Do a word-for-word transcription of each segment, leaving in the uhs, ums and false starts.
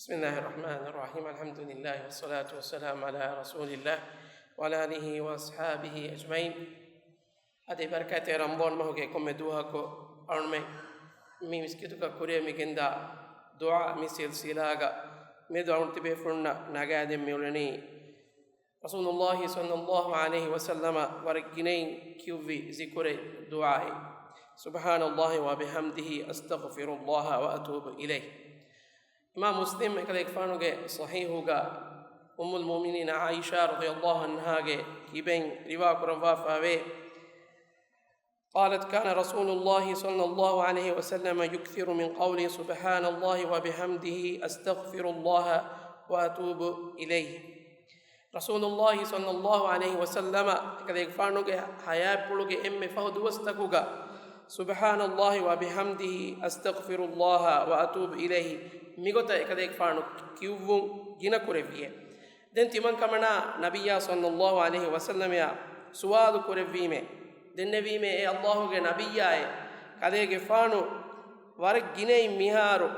بسم الله الرحمن الرحيم. الحمد لله والصلاة والسلام على رسول الله وعلى آله وأصحابه أجمعين. އަދި ބަރަކާތްތެރި ރަމަޟާން މަހުގެ ކޮންމެ ދުވަހަކު އަޅުމެން މި މިސްކިތުގަ ކުރިއަށް މިގެންދާ ދުޢާ މި ސިލްސިލާގަ މިއަދު އަޅުން ތިބޭފުޅުންނަށް ނަގާދޭން މިއުޅެނީ ރަސޫލުﷲ ޞައްލަﷲ ޢަލައިހި ވަސައްލަމަ ވަރަށް ގިނައިން ކިޔުއްވި ޒިކުރެއް ދުޢާއެއް، سبحان الله وبحمده أستغفر الله وأتوب إليه. އިމާމް މުސްލިމް އެކަލޭގެފާނުގެ ޞަޙީޙުގަ އުއްމުލް މުއުމިނީން ޢާއިޝާ ރަޟިޔަﷲ ޢަންހާގެ ކިބައިން ރިވާ ކުރައްވާފައިވޭ، قالت كان رسول الله صلى الله عليه وسلم يكثر من قول سبحان الله وبحمده أستغفر الله وأتوب إليه. ރަސޫލުﷲ ޞައްލަﷲ ޢަލައިހި ވަސައްލަމަ އެކަލޭގެފާނުގެ ޙަޔާތްޕުޅުގެ އެންމެ ފަހު ދުވަސްތަކުގަ سبحان الله وبحمده أستغفر الله وأتوب إليه މިގޮތަށް އެކަލޭގެފާނު ކިޔުއްވުން ގިނަ ކުރެއްވިއޭ. ދެން ތިމަން ކަމަނާ ނަބިއްޔާ ޞައްލަﷲ ޢަލައިހި ވަސައްލަމައަށް ސުވާލު ކުރެއްވީމޭ، ދެންނެވީމޭ، އޭ ﷲ ގެ ނަބިއްޔާއޭ، ކަލޭގެފާނު ވަރަށް ގިނައިން މިހާރު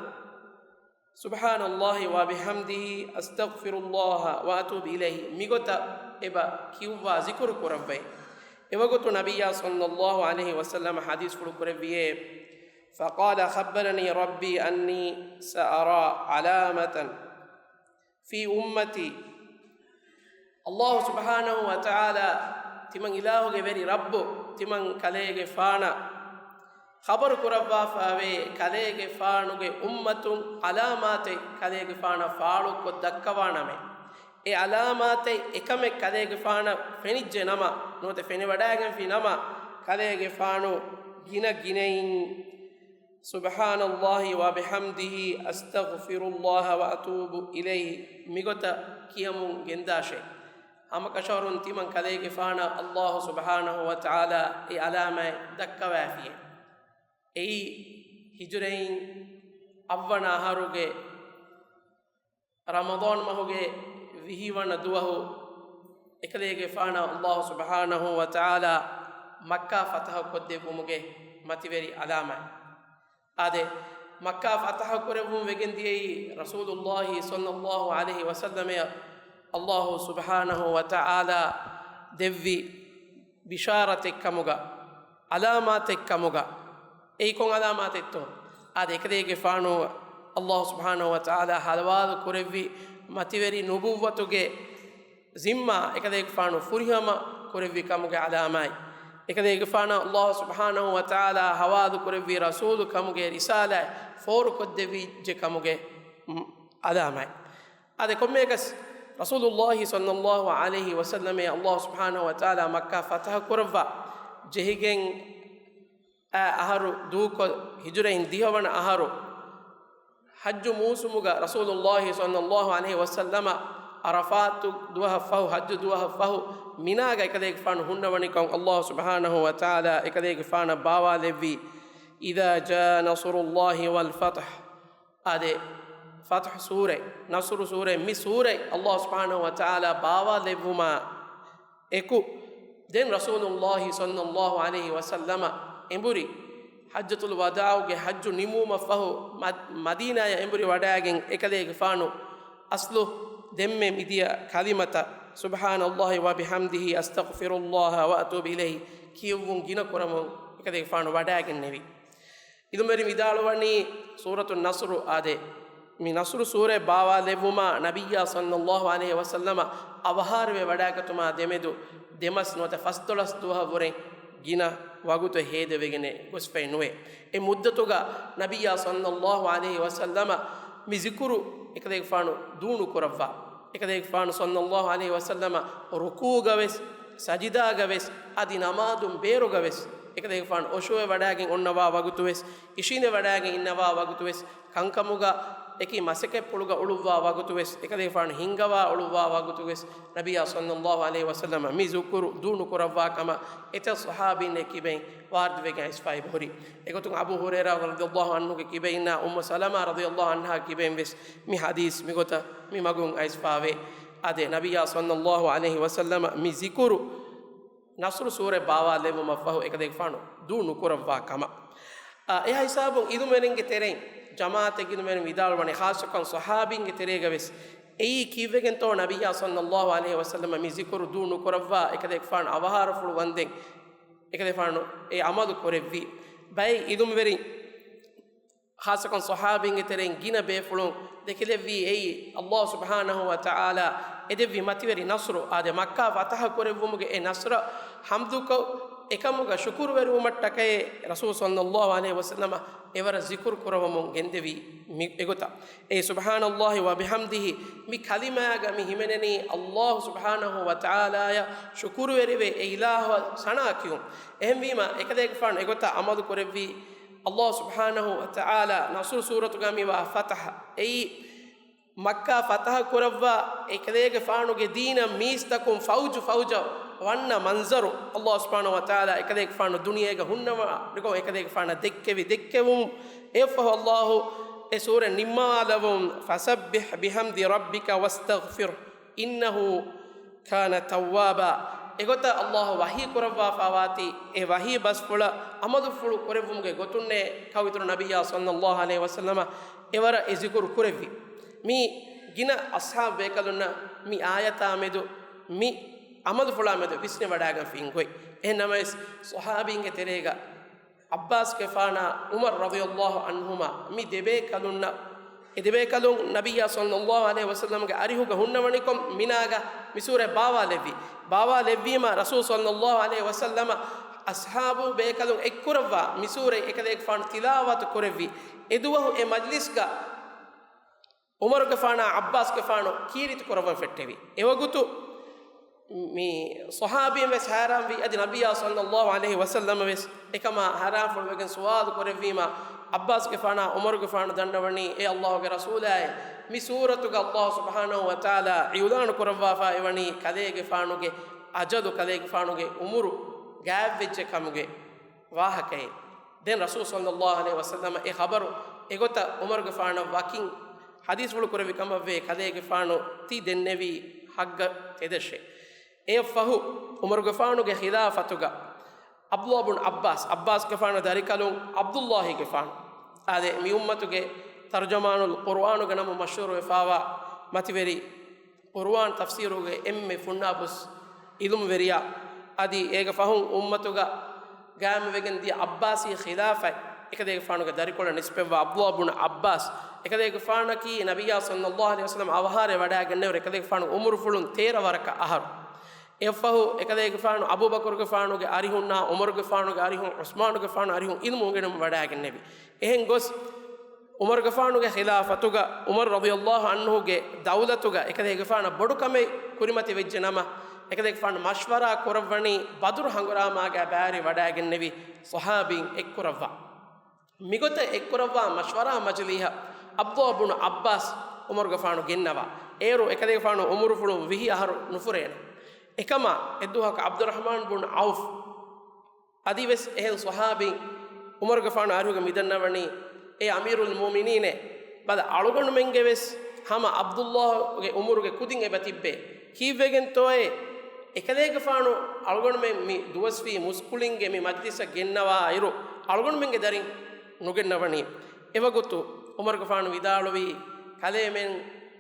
سبحان الله وبحمده أستغفر الله وأتوب إليه މިގޮތަށް އެބަ ކިޔުއްވާ ޒިކުރު ކުރައްވައި. އެވަގުތު ނަބިއްޔާ ޞައްލަﷲ ޢަލައިހި ވަސައްލަމަ ޙަދީޘްފުޅު ކުރެއްވިއޭ، فقال خبرني ربي أني سأرى علامة في أمتي. ﷲ ސުބްޙާނަހޫ ވަތަޢާލާ ތިމަން އިލާހުގެ ވެރި ރައްބު ތިމަން ކަލޭގެފާނަށް ޚަބަރު ކުރައްވާފައިވޭ، ކަލޭގެފާނުގެ އުއްމަތުން ޢަލާމާތެއް ކަލޭގެފާނަށް ފާޅުކޮށް ދައްކަވާނަމޭ. އެ ޢަލާމާތެއް އެކަމެއް ކަލޭގެފާނަށް ފެނިއްޖެ ނަމަ، ނުވަތަ ފެނިވަޑައިގެންފި ނަމަ، ކަލޭގެފާނު ގިނަ ގިނައިން سبحان الله وبحمده أستغفر الله وأتوب إليه މިގޮތަށް ކިޔަމުން ގެންދާށޭ. ހަމަކަށަވަރުން ތިމަން ކަލޭގެފާނަށް ﷲ ސުބްޙާނަހޫ ވަތަޢާލާ އެ ޢަލާމާތް ދައްކަވައިފިއޭ. އެއީ ހިޖުރައިން އަށްވަނަ އަހަރުގެ ރަމަޟާން މަހުގެ ވިހިވަނަ ދުވަހު އެކަލޭގެފާނަށް ﷲ ސުބްޙާނަހޫ ވަތަޢާލާ މައްކާ ފަތަޙަ ކޮށްދެއްވުމުގެ މަތިވެރި ޢަލާމާތް. އާދެ، މައްކާ ފަތަޙަ ކުރެއްވުން ވެގެން ދިޔައީ ރަސޫލުﷲ ޞައްލަﷲ ޢަލައިހި ވަސައްލަމައަށް ﷲ ސުބްޙާނަހޫ ވަތަޢާލާ ދެއްވި ބިޝާރަތެއްކަމުގަ، ޢަލާމާތެއްކަމުގަ. އެއީ ކޮން ޢަލާމާތެއްތޯ؟ އާދެ، އެކަލޭގެފާނު ﷲ ސުބްޙާނަހޫ ވަތަޢާލާ ޙަވާލު ކުރެއްވި މަތިވެރި ނުބުއްވަތުގެ ޒިންމާ އެކަލޭގެފާނު ފުރިހަމަ ކުރެއްވި ކަމުގެ ޢަލާމާތް. އެކަލޭގެފާނަށް ﷲ ސުބްޙާނަހޫ ވަތަޢާލާ ޙަވާލު ކުރެއްވި ރަސޫލު ކަމުގެ ރިސާލާތް ފޯރުކޮށްދެއްވިއްޖެ ކަމުގެ، މް، ޢަލާމާތް. އާދެ، ކޮންމެއަކަސް ރަސޫލުﷲ ޞައްލަﷲ ޢަލައިހި ވަސައްލަމައަށް ﷲ ސުބްޙާނަހޫ ވަތަޢާލާ މައްކާ ފަތަޙަ ކުރައްވާ ޖެހިގެން އައި އަހަރު ދޫކޮށް، ހިޖުރައިން ދިހަވަނަ އަހަރު ޙައްޖު މޫސުމުގަ ރަސޫލުﷲ ޞައްލަﷲ ޢަލައިހި ވަސައްލަމަ ޢަރަފާތު ދުވަހަށް ފަހު، ޙައްޖު ދުވަހަށް ފަހު މިނާގަ އެކަލޭގެފާނު ހުންނަވަނިކަން ﷲ ސުބްޙާނަހޫ ވަތަޢާލާ އެކަލޭގެފާނަށް ބާވާލެއްވީ، إذا جاء نصر الله والفتح. އާދެ، ފަތުޙު ސޫރަތް، ނަޞްރު ސޫރަތް، މި ސޫރަތް ﷲ ސުބްޙާނަހޫ ވަތަޢާލާ ބާވާލެއްވުމާ އެކު، ދެން ރަސޫލުﷲ ޞައްލަﷲ ޢަލައިހި ވަސައްލަމަ އެނބުރި ޙައްޖަތުލް ވަދާޢުގެ ޙައްޖު ނިމުމަށް ފަހު މަ-، މަދީނާޔަށް އެނބުރި ވަޑައިގެން އެކަލޭގެފާނު އަސްލު ދެންމެ މިދިޔަ ކަލިމަތައް، سبحان الله وبحمده أستغفر الله وأتوب إليه ކިޔުއްވުން ގިނަ ކުރަމުން އެކަލޭގެފާނު ވަޑައިގެންނެވި. އިލުމެރި ވިދާޅުވަނީ ސޫރަތު ނަޞްރު އާދެ، މި ނަޞްރު ސޫރަތް ބާވާލެއްވުމާ ނަބިއްޔާ ޞައްލަﷲ ޢަލައިހި ވަސައްލަމަ އަވަހާރަވެ ވަޑައިގަތުމާ ދެމެދު ދެމަސް ނުވަތަ ފަސްދޮޅަސް ދުވަހަށްވުރެ ގިނަ ވަގުތެއް ހޭދަވެގެނެއް ގޮސްފައެއް ނުވޭ. އެ މުއްދަތުގަ ނަބިއްޔާ ޞައްލަﷲ ޢަލައިހި ވަސައްލަމަ މި ޒިކުރު އެކަލޭގެފާނު ދޫނުކުރައްވާ. އެކަލޭގެފާނު ޞައްލަﷲ ޢަލައިހި ވަސައްލަމަ ރުކޫޢުގަވެސް، ސަޖިދާގަވެސް، އަދި ނަމާދުން ބޭރުގަވެސް އެކަލޭގެފާނު އޮށޯވެ ވަޑައިގެން އޮންނަވާ ވަގުތުވެސް، އިށީނދެ ވަޑައިގެން އިންނަވާ ވަގުތުވެސް، ކަންކަމުގަ އެކި މަސަކެއްޕުޅުގަ އުޅުއްވާ ވަގުތުވެސް، އެކަލޭގެފާނު ހިންގަވާ އުޅުއްވާ ވަގުތުވެސް، ނަބިއްޔާ ޞައްލަﷲ ޢަލައިހި ވަސައްލަމަ މި ޒިކުރު ދޫނުކުރައްވާ ކަމަށް އެތައް ޞަޙާބީންގެ ކިބައިން ވާރިދުވެގެން އައިސްފައި ހުރި. އެގޮތުން އަބޫ ހުރައިރާ ރަޟިޔަﷲ ޢަންހުގެ ކިބައިންނާ އުއްމު ސަލަމާ ރަޟިޔަﷲ ޢަންހާ ކިބައިން ވެސް މި ޙަދީޘް މިގޮތަށް މި މަގުން އައިސްފައިވޭ. އާދެ، ނަބިއްޔާ ޞައްލަﷲ ޢަލައިހި ވަސައްލަމަ މި ޒިކުރު ނަޞްރު ސޫރަތް ބާވާލެއްވުމަށްފަހު އެކަލޭގެފާނު ދޫ ނުކުރައްވާ ކަމަށް. އާ، އެހާ ހިސާބުން އިލުމުވެރިންގެ ތެރެއިން ޖަމާޢަތެއް ގިނަ މީހުން ވިދާޅުވަނީ، ޚާއްޞަކޮށް ޞަޙާބީންގެ ތެރޭގަވެސް. އެއީ ކީއްވެގެންތޯ ނަބިއްޔާ ޞައްލައްލާހު ޢަލައިހި ވަސައްލަމަ މި ޒިކުރު ދޫ ނުކުރައްވާ އެކަލޭގެފާނު އަވަހާރަފުޅު ވަންދެން އެކަލޭގެފާނު އެ ޢަމަލު ކުރެއްވީ؟ ބައެއް ޢިލްމުވެރިން، ޚާއްޞަކޮށް ޞަޙާބީންގެ ތެރެއިން ގިނަ ބޭފުޅުން ދެކިލެއްވީ އެއީ، ﷲ ސުބްޙާނަހޫ ވަތަޢާލާ އެދެއްވި މަތިވެރި ނަޞްރު، އާދެ، މައްކާ ފަތަޙަ ކުރެއްވުމުގެ އެ ނަޞްރަށް ޙަމްދުކޮށް، އެކަމުގަ ޝުކުރުވެރިވުމަށްޓަކައި ރަސޫލު ޞައްލައްލާހު ޢަލައިހި ވަސައްލަމަ އެވަރަށް ޒިކުރު ކުރައްވަމުން ގެންދެވީ މި އެގޮތަށް. އެ ސުބްޙާނައްލާހި ވަބިޙަމްދިހި މި ކަލިމާގަ މި ހިމެނެނީ ﷲ ސުބްޙާނަހޫ ވަތަޢާލާޔަށް ޝުކުރުވެރިވެ، އެ އިލާހަށް ސަނާ ކިޔުން. އެހެންވީމަ، އެކަލޭގެފާނު އެގޮތަށް ޢަމަލު ކުރެއްވީ. ﷲ ސުބްޙާނަހޫ ވަތަޢާލާ ނަޞްރު ސޫރަތުގަ މިވާ ފަތަޙަ، އެއީ މައްކާ ފަތަޙަ ކުރައްވާ އެކަލޭގެފާނުގެ ދީނަށް މީސްތަކުން ފައުޖު ފައުޖަށް ވަންނަ މަންޒަރު، ﷲ ސުބްޙާނަހޫ ވަތަޢާލާ އެކަލޭގެފާނު ދުނިޔޭގަ ހުންނަވާ ނުކޮށް އެކަލޭގެފާނަށް ދެއްކެވި ދެއްކެވުން. އެއަށްފަހު ﷲ އެ ސޫރަ ނިންމާލަވުން، فَسَبِّحْ بِحَمْدِ رَبِّكَ وَاسْتَغْفِرْهُ إِنَّهُ كَانَ تَوَّابًا. އެގޮތަށް ﷲ ވަޙީ ކުރައްވާފާވާތީ، އެ ވަޙީ ބަސްފުޅަށް ޢަމަލުފުޅު ކުރެއްވުމުގެ ގޮތުންނޭ ކައު އިތުރު ނަބިއްޔާ ޞައްލައްލާހު ޢަލައިހި ވަސައްލަމަ އެވަރަށް އެ ޒިކުރު ކުރެއްވި. މި ގިނަ އަޞްޙާބު ބޭކަލުންނަށް މި އާޔަތާ މެދު، މި ޢަމަލުފުޅާ މެދު ވިސްނިވަޑައިގަންފި އިނގޮތް. އެހެން ނަމަވެސް، ޞަޙާބީންގެ ތެރޭގަ ޢައްބާސްގެފާނާ ޢުމަރު ރަޟިޔައްލާހު ޢަންހުމާ މި ދެބޭކަލުންނަށް، އެ ދެބޭކަލުން ނަބިއްޔާ ޞައްލައްލާހު ޢަލައިހި ވަސައްލަމްގެ އަރިހުގަ ހުންނަވަނިކޮށް މިނާގަ މި ސޫރަ ބާވާލެއްވި. ބާވާލެއްވީމަ ރަސޫލު ޞައްލައްލާހު ޢަލައިހި ވަސައްލަމަ އަޞްޙާބު ބޭކަލުން އެއްކުރައްވާ މި ސޫރަ އެކަލޭގެފާނު ތިލާވަތު ކުރެއްވި. އެ ދުވަހު އެ މަޖްލިސްގަ ޢުމަރުގެފާނާ ޢައްބާސްގެފާނު ކީރިތި ކުރައްވަން ފެއްޓެވި. އެވަގުތު މި ޞަޙާބީން ވެސް ހައިރާންވި، އަދި ނަބިއްޔާ ޞައްލައްލާހު ޢަލައިހި ވަސައްލަމަ ވެސް އެކަމާ ހައިރާންފުޅުވެގެން ސުވާލު ކުރެއްވީމަ، ޢައްބާސްގެފާނާ ޢުމަރުގެފާނު ދަންނަވަނީ، އޭ ﷲގެ ރަސޫލާއޭ، މި ސޫރަތުގަ ﷲ ސުބްޙާނަހޫ ވަތަޢާލާ އިޢުލާނު ކުރައްވާފަ އެވަނީ ކަލޭގެފާނުގެ އަޖަލު، ކަލޭގެފާނުގެ ޢުމުރު ގާތްވެއްޖެ ކަމުގެ ވާހަކައެއް. ދެން ރަސޫލު ޞައްލައްލާހު ޢަލައިހި ވަސައްލަމަ އެ ޚަބަރު އެގޮތަށް ޢުމަރުގެފާނަށް ވަކިން ޙަދީޘްފުޅު ކުރެއްވި ކަމަށްވޭ، ކަލޭގެފާނު ތި ދެންނެވީ ޙައްޤަށް ތެދަށޭ. އެއަށްފަހު ޢުމަރުގެފާނުގެ ޚިލާފަތުގަ ޢަބްދުﷲ ބުން ޢައްބާސް، ޢައްބާސްގެފާނު ދަރިކަލުން ޢަބްދުﷲގެފާނު، އާދެ، މި އުއްމަތުގެ ތަރުޖަމާނުލް ޤުރުއާނުގެ ނަމުން މަޝްހޫރުވެފާވާ މަތިވެރި ޤުރުއާން ތަފްސީރުގެ އެންމެ ފުންނާބުސް ޢިލްމުވެރިޔާ، އަދި އޭގެ ފަހުން އުއްމަތުގަ ގާއިމުވެގެން ދިޔަ ޢައްބާސީ ޚިލާފަތް، އެކަލޭގެފާނުގެ ދަރިކޮޅަށް ނިސްބަތްވާ ޢަބްދުﷲ ބުން ޢައްބާސް، އެކަލޭގެފާނަކީ ނަބިއްޔާ ޞައްލައްލާހު ޢަލައިހި ވަސައްލަމަ އަވަހާރަވެ ވަޑައިގެންނެވި، އެކަލޭގެފާނު ޢުމުރުފުޅުން ތޭރަ ވަރަކަށް އަހަރު. އެއަށްފަހު އެކަލޭގެފާނު އަބޫބަކުރުގެފާނުގެ އަރިހުންނާ، ޢުމަރުގެފާނުގެ އަރިހުން، ޢުސްމާނުގެފާނު އަރިހުން ޢިލްމު އުނގެނުމަށް ވަޑައިގެންނެވި. އެހެން ގޮސް، ޢުމަރުގެފާނުގެ ޚިލާފަތުގަ، ޢުމަރު ރަޟިޔައްލާހު ޢަންހުގެ ދައުލަތުގަ އެކަލޭގެފާނަށް ބޮޑު ކަމެއް ކުރިމަތި ވެއްޖެ ނަމަ، އެކަލޭގެފާނު މަޝްވަރާ ކުރައްވަނީ ބަދުރު ހަނގުރާމާގަ ބައިވެރިވެ ވަޑައިގެންނެވި ޞަޙާބީން އެއްކުރައްވާ. މިގޮތަށް އެއްކުރައްވާ މަޝްވަރާ މަޖިލީހަށް ޢަބްދުﷲ ބުނު ޢައްބާސް ޢުމަރުގެފާނު ގެންނަވާ. އޭރު އެކަލޭގެފާނު ޢުމުރުފުޅުން ވިހި އަހަރު ނުފުރޭނެ. އެކަމާ އެއްދުވަހަކު ޢަބްދުއްރަޙްމާން ބުނު ޢައުފް އަދިވެސް އެހެން ޞަޙާބީން ޢުމަރުގެފާނު އަރިހުގަ މިދަންނަވަނީ، އޭ އަމީރުލް މުއުމިނީނޭ، ބަލަ، އަޅުގަނޑުމެންގެ ވެސް ހަމަ ޢަބްދުﷲގެ ޢުމުރުގެ ކުދިން އެބަ ތިއްބޭ. ކީއްވެގެންތޯއޭ؟ އެކަލޭގެފާނު އަޅުގަނޑުމެން މި ދުވަސްވީ މުސްކުޅިންގެ މި މަޖްލިސަށް ގެންނަވާއިރު، އަޅުގަނޑުމެންގެ ދަރިން ނުގެންނަވަނީ. އެވަގުތު ޢުމަރުގެފާނު ވިދާޅުވީ، ކަލޭމެން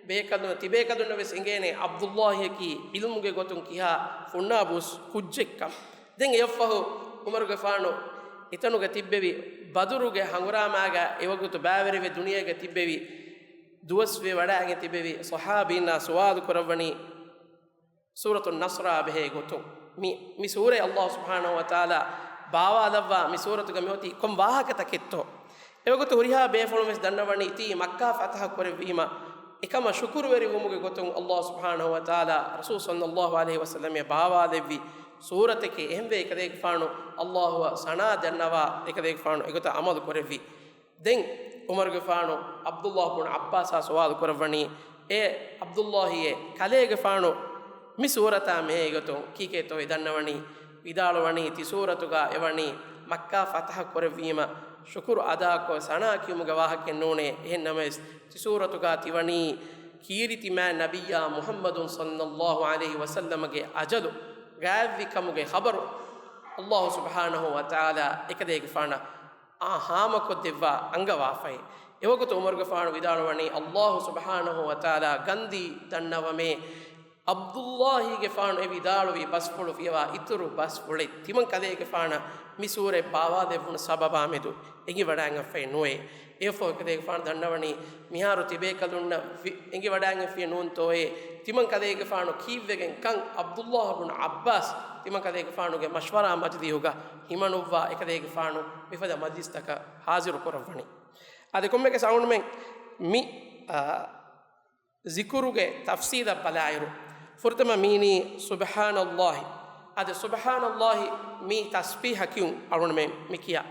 ބޭކަލުން، ތިބޭކަލުންނަށް ވެސް އެނގޭނެ ޢަބްދުﷲއަކީ ޢިލްމުގެ ގޮތުން ކިހާ ފުންނާބުސް ކުއްޖެއްކަން. ދެން އެއަށްފަހު ޢުމަރުގެފާނު އެތަނުގަ ތިއްބެވި ބަދުރުގެ ހަނގުރާމާގަ އެވަގުތު ބައިވެރިވެ ދުނިޔޭގަ ތިއްބެވި ދުވަސްވެ ވަޑައިގެން ތިއްބެވި ޞަޙާބީންނާ ސުވާލު ކުރައްވަނީ، ސޫރަތު ނަޞްރާ ބެހޭ ގޮތުން މި، މި ސޫރަ ﷲ ސުބްޙާނަހޫ ވަތަޢާލާ ބާވާލައްވާ މި ސޫރަތުގަ މިއޮތީ ކޮން ވާހަކަތަކެއްތޯ؟ އެވަގުތު ހުރިހާ ބޭފުޅުން ވެސް ދަންނަވަނީ ތީ މައްކާ ފަތަޙަ ކުރެއްވީމަ، އެކަމަށް ޝުކުރުވެރިވުމުގެ ގޮތުން ﷲ ސުބްޙާނަހޫ ވަތަޢާލާ ރަސޫލު ޞައްލައްލާހު ޢަލައިހި ވަސައްލަމަށް ބާވާލެއްވި ސޫރަތެކޭ. އެހެންވެ އެކަލޭގެފާނު ﷲއަށް ސަނާ ދަންނަވާ، އެކަލޭގެފާނު އެގޮތަށް ޢަމަލު ކުރެއްވި. ދެން ޢުމަރުގެފާނު ޢަބްދުﷲ ބުން ޢައްބާސާ ސުވާލު ކުރައްވަނީ، އޭ ޢަބްދުﷲއޭ، ކަލޭގެފާނު މި ސޫރަތާ މެހޭ ގޮތުން ކީކޭތޯ އެ ދަންނަވަނީ؟ ވިދާޅުވަނީ، ތި ސޫރަތުގަ އެވަނީ މައްކާ ފަތަޙަ ކުރެއްވީމަ ޝުކުރު އަދާކޮށް ސަނާ ކިޔުމުގެ ވާހަކައެއް ނޫނޭ. އެހެން ނަމަވެސް، ތި ސޫރަތުގަ ތިވަނީ ކީރިތި މާތް ނަބިއްޔާ މުޙައްމަދު ޞައްލައްލާހު ޢަލައިހި ވަސައްލަމަގެ އަޖަލު ގާތްވި ކަމުގެ ޚަބަރު ﷲ ސުބްޙާނަހޫ ވަތަޢާލާ އެކަލޭގެފާނަށް އާ ހާމަކޮށްދެއްވާ އަންގަވާފައި. އެވަގުތު ޢުމަރުގެފާނު ވިދާޅުވަނީ، ﷲ ސުބްޙާނަހޫ ވަތަޢާލާ ގަންދީ ދަންނަވަމޭ، ޢަބްދުﷲގެފާނު އެ ވިދާޅުވި ބަސްފުޅު ފިޔަވާ އިތުރު ބަސްފުޅެއް ތިމަން ކަލޭގެފާނަށް މި ސޫރަތް ބާވާލެއްވުނު ސަބަބާމެދު އެނގިވަޑައިގަންފައެއް ނުވޭ. އެއަށްފަހު ކަލޭގެފާނު ދަންނަވަނީ، މިހާރު ތިބޭކަލުންނަށް ވި-، އެނގިވަޑައިގެންފިއެއް ނޫންތޯއޭ، ތިމަން ކަލޭގެފާނު ކީއްވެގެން ކަން ޢަބްދުﷲ ބުނު ޢައްބާސް ތިމަން ކަލޭގެފާނުގެ މަޝްވަރާ މަޖިލީހުގަ ހިމަނުއްވާ އެކަލޭގެފާނު މިފަދަ މަޖިލިސްތަކަށް ޙާޟިރު ކުރައްވަނީ. އަދި ކޮންމެއަކަސް އަޅުގަނޑުމެން މި، އާ، ޒިކުރުގެ ތަފްސީލަށް ބަލާއިރު، ފުރަތަމަ މީނީ ސުބްޙާނަﷲ. އަދި ސުބްޙާނަﷲ މީ ތަސްބީޙަ ކިޔުން އަޅުގަނޑުމެން މި ކިޔާ.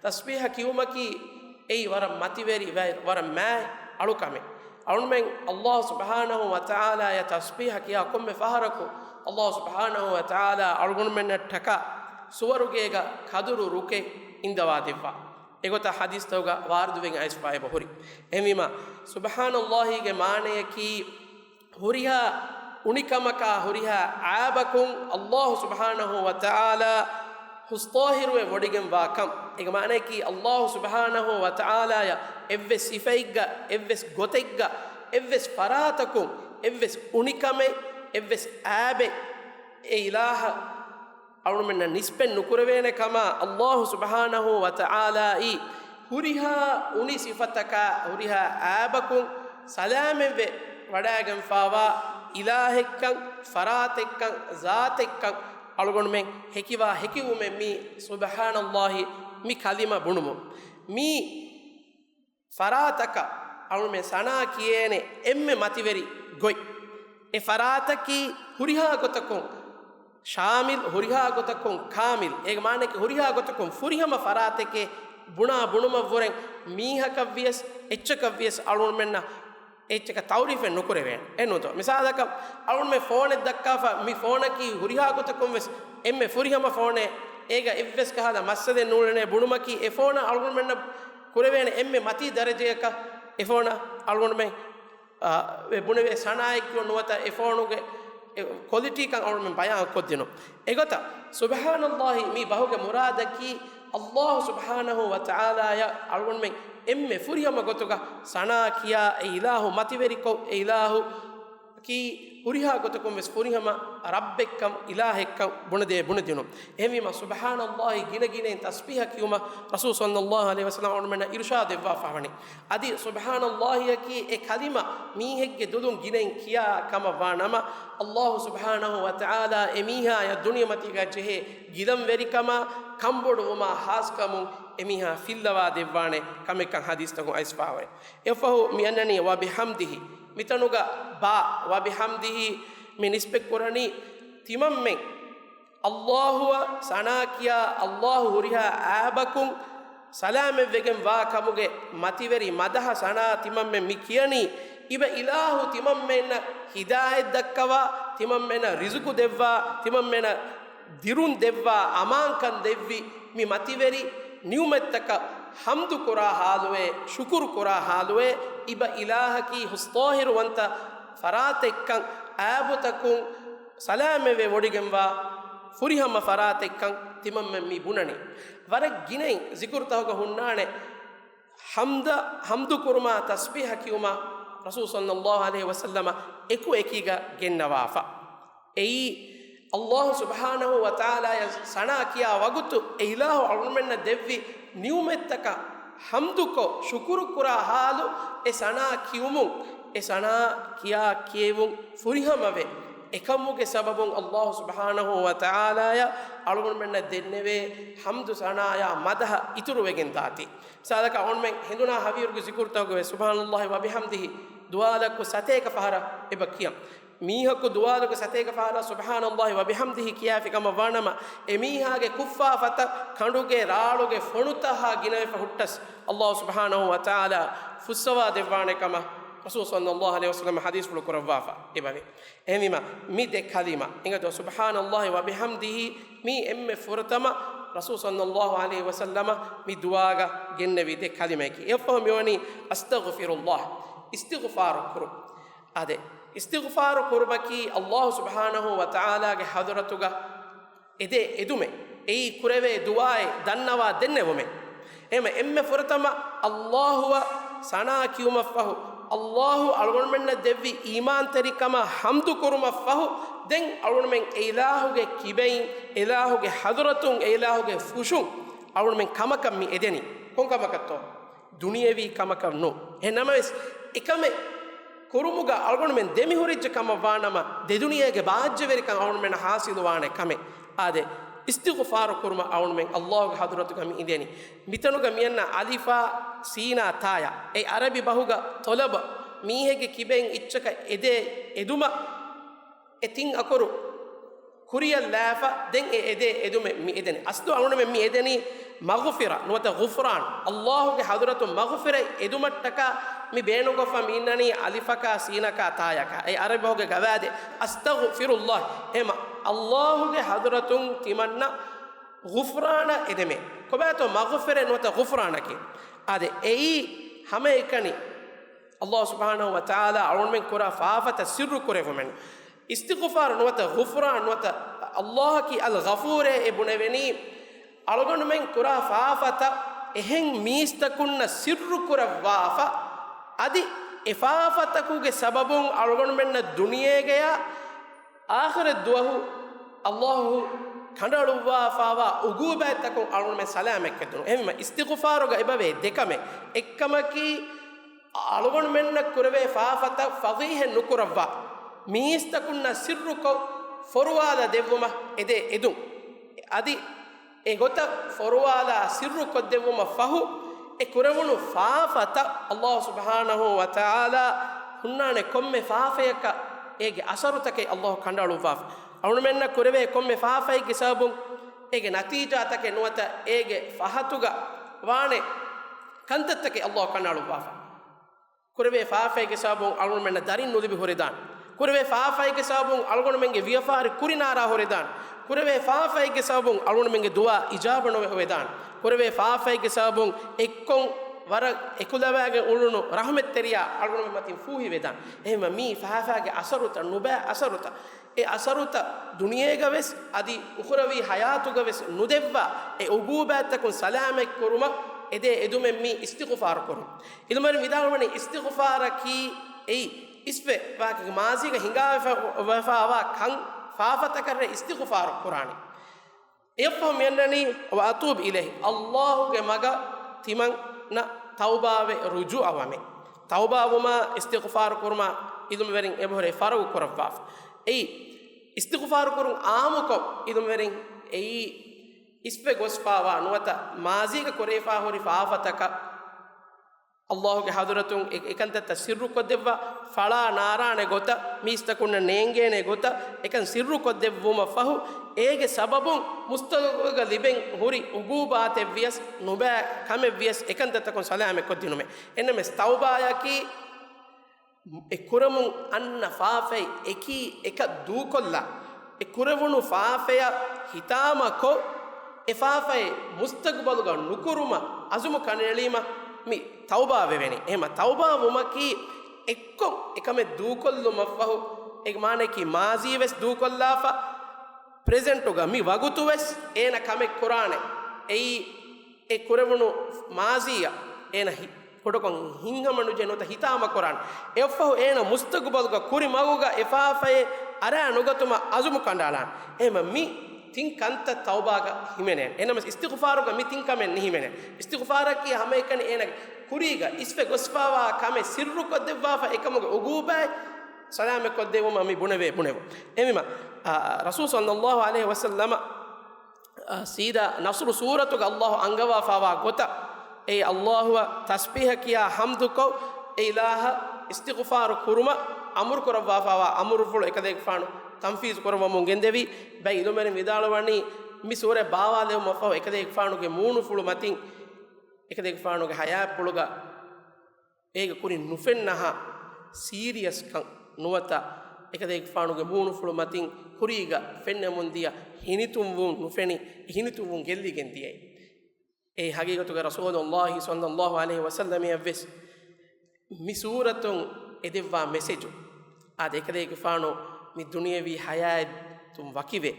ތަސްބީޙަ ކިޔުމަކީ އެއީ ވަރަށް މަތިވެރި، ވަ-، ވަރަށް މާތް އަޅުކަމެއް. އަޅުގަނޑުމެން ﷲ ސުބްޙާނަހޫ ވަތަޢާލާޔަށް ތަސްބީޙަ ކިޔާ ކޮންމެ ފަހަރަކު، ﷲ ސުބްޙާނަހޫ ވަތަޢާލާ އަޅުގަނޑުމެންނަށްޓަކާ ސުވަރުގޭގަ ކަދުރު ރުކެއް އިންދަވާ ދެއްވާ. އެގޮތަށް ޙަދީޘްތަކުގަ ވާރިދުވެގެން އައިސްފައިބަ ހުރި. އެހެންވީމަ، ސުބްޙާނަﷲގެ މާނަޔަކީ، ހުރިހާ އުނިކަމަކާ ހުރިހާ ޢައިބަކުން ﷲ ސުބްޙާނަހޫ ވަތަޢާލާ ހުސްޠާހިރުވެ ވޮޑިގެންވާކަން. އޭގެ މާނަޔަކީ، ﷲ ސުބްޙާނަހޫ ވަތަޢާލާޔަށް އެއްވެސް ސިފައެއްގަ، އެއްވެސް ގޮތެއްގަ، އެއްވެސް ފަރާތަކުން، އެއްވެސް އުނިކަމެއް، އެއްވެސް ޢައިބެއް އެ އިލާހަށް އަޅުގަނޑުމެންނަށް ނިސްބަތް ނުކުރެވޭނެ ކަމަށް ﷲ ސުބްޙާނަހޫ ވަތަޢާލާއީ ހުރިހާ އުނި ސިފަތަކާ ހުރިހާ ޢައިބަކުން ސަލާމަތްވެ ވަޑައިގެންފާވާ އިލާހެއްކަން، ފަރާތެއްކަން، ޒާތެއްކަން އަޅުގަނޑުމެން ހެކިވާ ހެކިވުމެއް މީ ސުބްޙާނަﷲ މި ކަލިމަ ބުނުމުން. މީ ފަރާތަކަށް އަޅުމެން ސަނާ ކިޔޭނެ އެންމެ މަތިވެރި ގޮތް. އެ ފަރާތަކީ ހުރިހާ ގޮތަކުން ޝާމިލް، ހުރިހާ ގޮތަކުން ކާމިލް. އޭގެ މާނައަކީ ހުރިހާ ގޮތަކުން ފުރިހަމަ ފަރާތެކޭ ބުނާ ބުނުމަށްވުރެން މީހަކަށްވިޔަސް އެއްޗަކަށްވިޔަސް އަޅުމެންނަށް އެއްޗަކަށް ތަޢުރީފެއް ނުކުރެވޭނެ. އެއްނުތޯ؟ މިސާލަކަށް އަޅުމެން ފޯނެއް ދައްކާފަ މި ފޯނަކީ ހުރިހާ ގޮތަކުން ވެސް އެންމެ ފުރިހަމަ ފޯނެއް. އޭގަ އެއްވެސް ކަހަލަ މައްސަލައެއް ނޫޅެނޭ ބުނުމަކީ އެ ފޯނަށް އަޅުގަނޑުމެންނަށް ކުރެވޭނެ އެންމެ މަތީ ދަރަޖަޔަކަށް އެ ފޯނަށް އަޅުގަނޑުމެން، އާ، ވެ ބުނެވޭ ސަނާއެއް ކިޔުން ނުވަތަ އެ ފޯނުގެ އެ ކޮލިޓީކަން އަޅުގަނޑުމެން ބަޔާން ކޮށްދިނުން. އެގޮތަށް ސުބްޙާނަﷲ މި ބަހުގެ މުރާދަކީ ﷲ ސުބްޙާނަހޫ ވަތަޢާލާޔަށް އަޅުގަނޑުމެން އެންމެ ފުރިހަމަ ގޮތުގަ ސަނާ ކިޔާ އެ އިލާހު މަތިވެރިކޮށް، އެ އިލާހު ކީ ހުރިހާ ގޮތަކުން ވެސް ފުރިހަމަ ރައްބެއްކަން، އިލާހެއްކަން ބުނެދޭ ބުނެދިނުން. އެހެންވީމަ، ސުބްޙާނަﷲ ގިނަ ގިނައިން ތަސްބީޙަ ކިޔުމަށް ރަސޫލު ޞައްލަﷲ ޢަލައިހި ވަސައްލަމަ އަޅުމެންނަށް އިރުޝާދު ދެއްވާފަވަނީ. އަދި ސުބްޙާނަﷲއަކީ އެ ކަލިމަ މީހެއްގެ ދުލުން ގިނައިން ކިޔާ ކަމަށް ވާ ނަމަ، ﷲ ސުބްޙާނަހޫ ވަތަޢާލާ އެ މީހާޔަށް ދުނިޔެމަތީގަ ޖެހޭ ގިލަންވެރިކަމާ، ކަންބޮޑުވުމާ ޚާއްޞަކަމުން އެ މީހާ ފިއްލަވާ ދެއްވާނެ ކަމެއްކަން ޙަދީޘްތަކުން އައިސްފަވަނީ. އެއަށްފަހު މި އަންނަނީ ވަބިޙަމްދިހި. މިތަނުގަ ބާ ވަބިޙަމްދިހި މި ނިސްބަތް ކުރަނީ ތިމަންމެން ﷲއަށް ސަނާ ކިޔާ، ﷲ ހުރިހާ އައިބަކުން ސަލާމަތްވެގެން ވާ ކަމުގެ މަތިވެރި މަދަޙަ ސަނާ ތިމަންމެން މި ކިޔަނީ، އިބަ އިލާހު ތިމަންމެންނަށް ހިދާޔަތް ދައްކަވާ، ތިމަންމެނަށް ރިޒުޤު ދެއްވާ، ތިމަންމެނަށް ދިރުން ދެއްވާ، އަމާންކަން ދެއްވި މި މަތިވެރި ނިޢުމަތްތަކަށް ޙަމްދު ކުރާ ޙާލުވޭ، ޝުކުރު ކުރާ ޙާލުވޭ، އިބަ އިލާހަކީ ހުސްޠާހިރުވަންތަ ފަރާތެއްކަން، އައިބުތަކުން ސަލާމަތްވެ ވޮޑިގެންވާ ފުރިހަމަ ފަރާތެއްކަން ތިމަންމެން މި ބުނަނީ. ވަރަށް ގިނައިން ޒިކުރުތަކުގަ ހުންނާނެ ޙަމްދަށް، ޙަމްދު ކުރުމާ، ތަސްބީޙަ ކިޔުމާ ރަސޫލު ޞައްލައްލާހު ޢަލައިހި ވަސައްލަމަ އެކު އެކީގަ ގެންނަވާފަ. އެއީ، ﷲ ސުބްޙާނަހޫ ވަތަޢާލާޔަށް ސަނާ ކިޔާ ވަގުތު އެ އިލާހު އަޅުގަނޑުމެންނަށް ދެއްވި ނިޢުމަތްތަކަށް ޙަމްދުކޮށް، ޝުކުރު ކުރާ ޙާލު، އެ ސަނާ ކިޔުމުން، އެ ސަނާ ކިޔާ ކިޔެވުން ފުރިހަމަވެ، އެކަމުގެ ސަބަބުން ﷲ ސުބްޙާނަހޫ ވަތަޢާލާޔަށް އަޅުގަނޑުމެންނަށް ދެންނެވޭ ޙަމްދު ސަނާޔާ މަދަޙަ އިތުރުވެގެން ދާތީ. މިސާލަކަށް އަޅުގަނޑުމެން ހެނދުނާ ހަވީރުގެ ޒިކުރުތަކުގައި ވެސް ސުބްޙާނައްލާހި ވަބިޙަމްދިހި ދުވާލަކު ސަތޭކަ ފަހަރަށް އެބަ ކިޔަން. މީހަކު ދުވާލުގެ ސަތޭކަ ފަހަރަށް ސުބްޙާނައްލާހި ވަބިޙަމްދިހި ކިޔާފި ކަމަށް ވާނަމަ، އެ މީހާގެ ކުށްފާފަތައް ކަނޑުގެ ރާޅުގެ ފޮނުތައްހާ ގިނަވެފަ ހުއްޓަސް، ﷲ ސުބްޙާނަހޫ ވަތަޢާލާ ފުއްސަވާ ދެއްވާނެ ކަމަށް ރަސޫލު ޞައްލައްލާހު ޢަލައިހި ވަސައްލަމަ ޙަދީޘްފުޅު ކުރައްވާފަ އެބަވޭ. އެހެންވީމަ، މި ދެ ކަލިމަ، އެނގޭތޯ، ސުބްޙާނައްލާހި ވަބިޙަމްދިހި، މީ އެންމެ ފުރަތަމަ ރަސޫލު ޞައްލައްލާހު ޢަލައިހި ވަސައްލަމަ މި ދުޢާގަ ގެންނެވި ދެ ކަލިމައެކޭ. އެއަށްފަހު މިވަނީ އަސްތަޣްފިރުﷲ، އިސްތިޣްފާރު ކުރުން. އާދެ، އިސްތިޣްފާރު ކުރުމަކީ ﷲ ސުބްޙާނަހޫ ވަތަޢާލާގެ ޙަޟްރަތުގަ އެދޭ އެދުމެއް، އެއީ ކުރެވޭ ދުޢާއެއް ދަންނަވާ ދެންނެވުމެއް. އެހެންވެ، އެންމެ ފުރަތަމަ ﷲއަށް ސަނާ ކިޔުމަށްފަހު، ﷲ އަޅުގަނޑުމެންނަށް ދެއްވި އީމާންތެރިކަމަށް ޙަމްދު ކުރުމަށްފަހު، ދެން އަޅުގަނޑުމެން އެ އިލާހުގެ ކިބައިން، އެ އިލާހުގެ ޙަޟްރަތުން، އެ އިލާހުގެ ޚުޝޫޢުން އަޅުގަނޑުމެން ކަމަކަށް މި އެދެނީ. ކޮން ކަމަކަށްތޯ؟ ދުނިޔެވީ ކަމަކަށް ނޫން. އެހެންނަމަވެސް، އެކަމެއް ކުރުމުގަ އަޅުގަނޑުމެން ދެމިހުރިއްޖެ ކަމަށް ވާނަމަ، ދެދުނިޔޭގެ ބާއްޖަވެރިކަން އަޅުގަނޑުމެންނަށް ޙާޞިލުވާނެ ކަމެއް. އާދެ، އިސްތިޣުފާރު ކުރުމަށް އަޅުގަނޑުމެން ﷲގެ ޙަޟްރަތުގަ މި އިނދެނީ. މިތަނުގަ މިއަންނަ އަލިފާ ސީނާ ތާޔާ. އެ ޢަރަބި ބަހުގަ ޠަލަބަ، މީހެއްގެ ކިބައިން އެއްޗަކަށް އެދޭ އެދުމަށް އެ ތިން އަކުރު ކުރިޔަށް ލާފަ، ދެން އެ އެދޭ އެދުމެއް މި އެދެނީ. އަސްލު އަޅުގަނޑުމެން މި އެދެނީ މަޣުފިރަ ނުވަތަ ޣުފްރާން. ﷲގެ ޙަޟްރަތުން މަޣުފިރަތް އެދުމަށްޓަކާ މި ބޭނުންކޮށްފަ މި އިންނަނީ އަލިފަކާ ސީނަކާ ތާޔަކާ. އެ ޢަރަބި ބަހުގެ ގަވާއިދެއް، އަސްތަޣުފިރުﷲ. އެހެމަ ﷲގެ ޙަޟްރަތުން ތިމަންނަ ޣުފްރާނަށް އެދެމޭ. ކޮބާތޯ މަޣުފިރަތް ނުވަތަ ޣުފްރާނަކީ؟ އާދެ، އެއީ ހަމައެކަނި ﷲ ސުބްޙާނަހޫ ވަތަޢާލާ އަޅުގަނޑުމެން ކުރާ ފާފަތައް ސިއްރު ކުރެވުމެއް. އިސްތިޣުފާރު ނުވަތަ ޣުފްރާން ނުވަތަ ﷲއަކީ އަލްޣަފޫރޭ އެ ބުނެވެނީ، އަޅުގަނޑުމެން ކުރާ ފާފަތައް އެހެން މީސްތަކުންނަށް ސިއްރު ކުރައްވާފަ، އަދި އެ ފާފަތަކުގެ ސަބަބުން އަޅުގަނޑުމެންނަށް ދުނިޔޭގަޔާ އާޚިރަތް ދުވަހު ﷲ ކަނޑައަޅުއްވާފައިވާ އުގޫބާތްތަކުން އަޅުގަނޑުމެން ސަލާމަތްކޮށްދިނުން. އެހެންވީމަ އިސްތިޣުފާރުގަ އެބަވޭ ދެކަމެއް. އެއްކަމަކީ، އަޅުގަނޑުމެންނަށް ކުރެވޭ ފާފަތައް ފަޟީޙަތް ނުކުރައްވާ، މީސްތަކުންނަށް ސިއްރުކޮށް ފޮރުވާލަ ދެއްވުމަށް އެދޭ އެދުން. އަދި އެގޮތަށް ފޮރުވާލާ ސިއްރު ކޮށްދެއްވުމަށް ފަހު، އެ ކުރެވުނު ފާފަތައް ﷲ ސުބްޙާނަހޫ ވަތަޢާލާ ހުންނާނެ ކޮންމެ ފާފަޔަކަށް އޭގެ އަސަރުތަކެއް ﷲ ކަނޑައަޅުއްވާފަ. އަޅުގަނޑުމެންނަށް ކުރެވޭ ކޮންމެ ފާފައެއްގެ ސަބަބުން އޭގެ ނަތީޖާތަކެއް ނުވަތަ އޭގެ ފަހަތުގަ ވާނެ ކަންތައްތަކެއް ﷲ ކަނޑައަޅުއްވާފަ. ކުރެވޭ ފާފައެއްގެ ސަބަބުން އަޅުގަނޑުމެންނަށް ދަރިން ނުލިބި ހުރެދާނެ. ކުރެވޭ ފާފައެއްގެ ސަބަބުން އަޅުގަނޑުމެންގެ ވިޔަފާރި ކުރިނާރާ ހުރެދާނެ. ކުރެވޭ ފާފައެއްގެ ސަބަބުން އަޅުގަނޑުމެންގެ ދުޢާ އިޖާބަ ނުވެ ހުރެދާނެ. ކުރެވޭ ފާފައެއްގެ ސަބަބުން އެއްކޮށް ވަރަށް އެކުލަވާގެން އުޅުނު ރަޙްމަތްތެރިޔާ އަޅުގަނޑުމެން މަތިން ފޫހިވެދާނެ. އެހެންވީމަ މީ ފާފާގެ އަސަރުތައް، ނުބައި އަސަރުތައް. އެ އަސަރުތައް ދުނިޔޭގަވެސް އަދި އުޚުރަވީ ޙަޔާތުގަވެސް ނުދެއްވާ، އެ އުގޫބާތްތަކުން ސަލާމަތް ކުރުމަށް އެދޭ އެދުމެއް މީ އިސްތިޣުފާރު ކުރުން. ޢިލްމުވެރިން ވިދާޅުވަނީ އިސްތިޣުފާރަކީ އެއީ އިސްވެ ވާކި މާޒީގަ ހިނގާވެފަ-، ވެފައިވާ ކަން ފާފަތަކަށްރޭ އިސްތިޣުފާރު ކުރާނީ. އެއަށްފަހު މިއަންނަނީ، "ވައަތޫބު އިލައިހި"، ﷲގެ މަގަށް ތިމަންނަ ތައުބާވެ ރުޖޫޢަވަމޭ. ތައުބާވުމާ އިސްތިޣުފާރު ކުރުމާ ޢިލްމުވެރިން އެބަހުރޭ ފަރުޤު ކުރައްވާފަ. އެއީ، އިސްތިޣުފާރު ކުރުން ޢާއްމުކޮށް ޢިލްމުވެރިން އެއީ އިސްވެ ގޮސްފައިވާ ނުވަތަ މާޒީގަ ކުރެވިފަ ހުރި ފާފަތަކަށް ﷲގެ ޙަޟްރަތުން އެ-، އެކަންތައްތައް ސިއްރުކޮށްދެއްވާ، ފަޅާ ނާރާނެ ގޮތަށް، މީސްތަކުންނަށް ނޭނގޭނެ ގޮތަށް އެކަން ސިއްރުކޮށްދެއްވުމަށް ފަހު، އޭގެ ސަބަބުން މުސްތަގުބަލުގަ ލިބެން ހުރި އުގޫބާތެއްވިޔަސް، ނުބައި ކަމެއްވިޔަސް، އެކަންތައްތަކުން ސަލާމަތްކޮށްދިނުމޭ. އެންނަމެސް ތައުބާޔަކީ އެ ކުރަމުން އަންނަ ފާފަތް އެކީ އެކަށް ދޫކޮށްލާ، އެ ކުރެވުނު ފާފަޔަށް ހިތާމަކޮށް، އެ ފާފައެއް މުސްތަގުބަލުގަ ނުކުރުމަށް ޢަޒުމު ކަނޑައެޅީމަ މި ތައުބާވެވެނީ. އެހެމަ ތައުބާވުމަކީ އެއްކޮށް އެކަމެއް ދޫކޮށްލުމަށްފަހު، އޭގެ މާނައަކީ މާޒީވެސް ދޫކޮށްލާފަ، ޕްރެޒެންޓުގަ މި ވަގުތުވެސް އޭނަ ކަމެއް ކުރާނެ. އެއީ އެ ކުރެވުނު މާޒީއަށް އޭނަ ހި-، ކުޑަކޮށް ހިތްހަމަނުޖެހި ނުވަތަ ހިތާމަކުރާނެ. އެއަށްފަހު އޭނަ މުސްތަގުބަލުގަ ކުރި މަގުގަ އެ ފާފައެއް އަރާ ނުގަތުމަށް ޢަޒުމު ކަނޑައަޅާނެ. އެހެމަ މި ތިން ކަންތައް ތައުބާގަ ހިމެނޭނެ. އެނަމަސް އިސްތިޣުފާރުގަ މި ތިން ކަމެއް ނިހިމެނޭ. އިސްތިޣުފާރަކީ ހަމައެކަނި އޭނަގެ ކުރީގަ އިސްވެ ގޮސްފައިވާ ކަމެއް ސިއްރުކޮށްދެއްވާފަ އެކަމުގެ އުގޫބާތް ސަލާމަތްކޮށްދެއްވުމަށް މި ބުނެވޭ ބުނެވުން. އެހެންވީމަ، އާ، ރަސޫލު ޞައްލައްލާހު ޢަލައިހި ވަސައްލަމަ އާ، ސީދާ ނަޞްރު ސޫރަތުގަ ﷲ އަންގަވާފައިވާ ގޮތަށް، އެ ﷲ އަށް ތަސްބީޙަ ކިޔާ ޙަމްދުކޮށް، އެ އިލާހަށް އިސްތިޣުފާރު ކުރުމަށް އަމުރު ކުރައްވާފައިވާ އަމުރުފުޅު އެކަލޭގެފާނު ތަންފީޒު ކުރައްވަމުން ގެންދެވި. ބައެއް ޢިލްމުވެރިން ވިދާޅުވަނީ، މި ސޫރަތް ބާވާލެވުމަށްފަހު އެކަލޭގެފާނުގެ މޫނުފުޅު މަތިން، އެކަލޭގެފާނުގެ ޙަޔާތްޕުޅުގަ އޭގެ ކުރިން ނުފެންނަހާ ސީރިއަސްކަން ނުވަތަ އެކަލޭގެފާނުގެ މޫނުފުޅު މަތިން ކުރީގަ ފެންނަމުންދިޔަ ހިނިތުންވުން ނުފެނި، ހިނިތުންވުން ގެއްލިގެން ދިޔައީ. އެ ޙަޤީޤަތުގަ ރަސޫލުﷲ ޞައްލައްލާހު ޢަލައިހި ވަސައްލަމައަށްވެސް މި ސޫރަތުން އެދެއްވާ މެސެޖު، އާދެ، އެކަލޭގެފާނު މި ދުނިޔަވީ ޙަޔާތުން ވަކިވެ،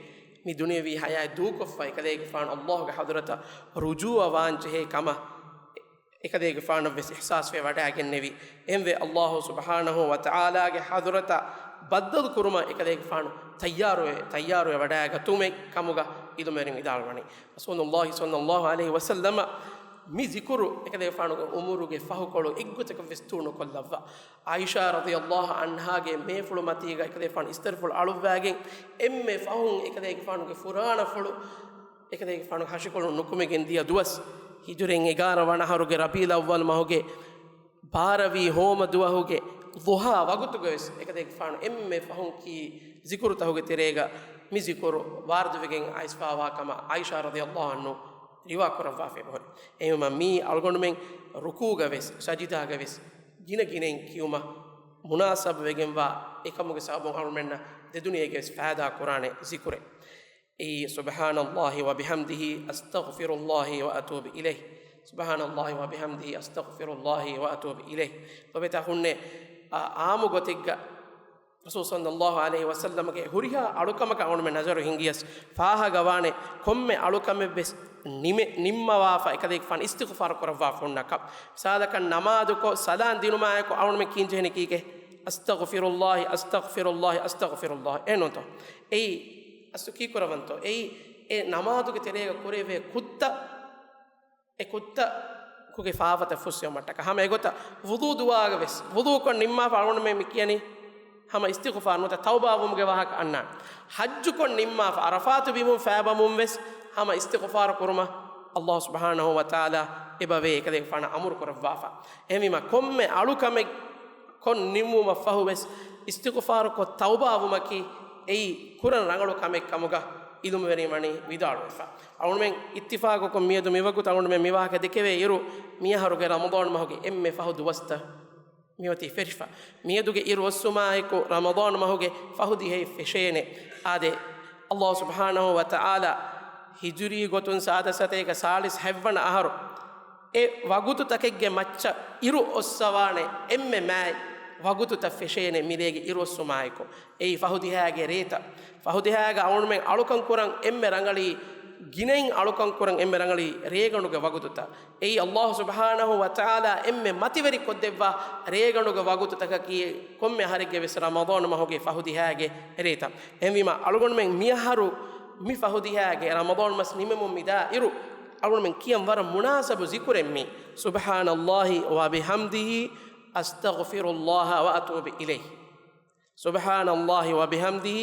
މި ދުނިޔަވީ ޙަޔާތް ދޫކޮށްފަ، އެކަލޭގެފާނު ﷲގެ ޙަޟްރަތަށް ރުޖޫޢަވާން ޖެހޭ ކަމަށް އެކަލޭގެފާނަށްވެސް އިޙްސާސްވެ ވަޑައިގެންނެވި. އެންވެ ﷲ ސުބްޙާނަހޫ ވަތަޢާލާގެ ޙަޟްރަތަށް ބައްދަލު ކުރުމަށް އެކަލޭގެފާނު ތައްޔާރުވެ، ތައްޔާރުވެ ވަޑައިގަތުމެއް ކަމުގަ ޢިލްމުވެރިން ވިދާޅުވަނީ. ރަސޫލުﷲ ޞައްލަﷲ ޢަލައިހި ވަސައްލަމަށް މި ޒިކުރު އެކަލޭގެފާނުގެ ޢުމުރުގެ ފަހުކޮޅު އެއްގޮތަކަށްވެސް ތޫނުކޮށްލައްވާ. ޢާއިޝާ ރަޟިޔަﷲ ޢަންހާގެ މޭފުޅު މަތީގަ އެކަލޭގެފާނު އިސްތަށިފުޅު އަޅުއްވައިގެން އެންމެ ފަހުން އެކަލޭގެފާނުގެ ފުރާނަފުޅު އެކަލޭގެފާނުގެ ހަށިކޮޅުން ނުކުމެގެން ދިޔަ ދުވަސް، ހިޖުރީ އެގާރަ ވަނަ އަހަރުގެ ރަބީޢުލް އައްވަލް މަހުގެ ބާރަވީ ހޯމަ ދުވަހުގެ ޟުޙާ ވަގުތުގަވެސް އެކަލޭގެފާނު އެންމެ ފަހުން ކީ ޒިކުރުތަކުގެ ތެރޭގަ މި ޒިކުރު ވާރިދުވެގެން އައިސްފާވާ ކަމަށް ޢާއިޝާ ރަޟިޔަﷲ ޢަންހާ ރިވާ ކުރައްވާފައި އެބަހުރި. އެހެންވީމަ މީ އަޅުގަނޑުމެން ރުކޫޢުގަވެސް ސަޖިދާގަވެސް ގިނަ ގިނައިން ކިޔުމަށް މުނާސަބުވެގެންވާ އެކަމުގެ ސަބަބުން އަޅުމެންނަށް ދެދުނިޔޭގަވެސް ފައިދާ ކުރާނެ ޒިކުރެއް. އެއީ، سبحان الله وبحمده أستغفر الله وأتوب إليه. سبحان الله وبحمده أستغفر الله وأتوب إليه. ލޮބެތި އަޚުންނޭ، އާ، އާއްމު ގޮތެއްގަ ރަސޫލު ޞައްލަﷲ ޢަލައިހި ވަސައްލަމަގެ ހުރިހާ އަޅުކަމަކަށް އަޅުގަނޑުމެން ނަޒަރު ހިންގިޔަސް، ފާހަގަވާނެ ކޮންމެ އަޅުކަމެއްވެސް ނިމެ-، ނިންމަވާފަ އެކަލޭގެފާނު އިސްތިޣުފާރު ކުރައްވާފަ ހުންނަކަން. މިސާލަކަށް ނަމާދުކޮށް ސަލާން ދިނުމާއެކު އަޅުގަނޑުމެން ކިޔަންޖެހެނީ ކީކޭ؟ أستغفر الله، أستغفر الله، أستغفر الله. އެހެންނޫންތޯ؟ އެއީ، އަސްލު ކީކުރަވަންތޯ؟ އެއީ، އެ ނަމާދުގެ ތެރޭގަ ކުރެވޭ ކުށްތައް، އެ ކުށްތަކުގެ ފާފަތައް ފުއްސެވުމަށްޓަކާ. ހަމަ އެގޮތަށް ވުޟޫ ދުވާގަވެސް، ވުޟޫކޮށް ނިންމާފަ އަޅުގަނޑުމެން މި ކިޔަނީ ހަމަ އިސްތިޣުފާރު ނުވަތަ ތައުބާވުމުގެ ވާހަކަ އަންނާނެ. ޙައްޖުކޮށް ނިންމާފަ ޢަރަފާތު ބިމުން ފައިބަމުންވެސް ހަމަ އިސްތިޣުފާރު ކުރުމަށް ﷲ ސުބްޙާނަހޫ ވަތަޢާލާ އެބަވޭ އެކަލޭގެފާނަށް އަމުރު ކުރައްވާފަ. އެހެންވީމަ ކޮންމެ އަޅުކަމެއް ކޮށް ނިންމުމަށްފަހުވެސް އިސްތިޣުފާރުކޮށް ތައުބާވުމަކީ އެއީ ކުރަން ރަނގަޅު ކަމެއް ކަމުގަ ޢިލްމުވެރިން ވަނީ ވިދާޅުވެފަ. އަޅުގަނޑުމެން އިއްތިފާޤުކޮށް މިއަދު މިވަގުތު އަޅުގަނޑުމެން މިވާހަކަ ދެކެވޭ އިރު، މިއަހަރުގެ ރަމަޟާން މަހުގެ އެންމެ ފަހު ދުވަސްތައް މިއޮތީ ފެށިފަ. މިއަދުގެ އިރު އޮއްސުމާއެކު ރަމަޟާން މަހުގެ ފަހު ދިހައެއް ފެށޭނެ. އާދެ، ﷲ ސުބްޙާނަހޫ ވަތަޢާލާ ހިޖުރީ ގޮތުން ސާދަ ސަތޭކަ ސާޅީސް ހަތްވަނަ އަހަރު އެ ވަގުތުތަކެއްގެ މައްޗަށް އިރު އޮއްސަވާނެ އެންމެ މާތް ވަގުތުތައް ފެށޭނެ މިލޭގެ އިރު އޮއްސުމާއެކު. އެއީ ފަހު ދިހައިގެ ރޭތައް. ފަހު ދިހައިގަ އަޅުގަނޑުމެން އަޅުކަން ކުރަން އެންމެ ރަނގަޅީ، ގިނައިން އަޅުކަން ކުރަން އެންމެ ރަނގަޅީ ރޭގަނޑުގެ ވަގުތުތައް. އެއީ ﷲ ސުބްޙާނަހޫ ވަތަޢާލާ އެންމެ މަތިވެރި ކޮށްދެއްވާ ރޭގަނޑުގެ ވަގުތުތަކަކީ ކޮންމެ އަހަރެއްގެ ވެސް ރަމަޟާން މަހުގެ ފަހު ދިހައިގެ ރޭތައް. އެހެންވީމަ އަޅުގަނޑުމެން މިއަހަރު މި ފަހު ދިހައިގެ ރަމަޟާން މަސް ނިމެމުން މިދާ އިރު އަޅުގަނޑުމެން ކިޔަން ވަރަށް މުނާސަބު ޒިކުރެއް މީ. سبحان الله وبحمده أستغفر الله وأتوب إليه. سبحان الله وبحمده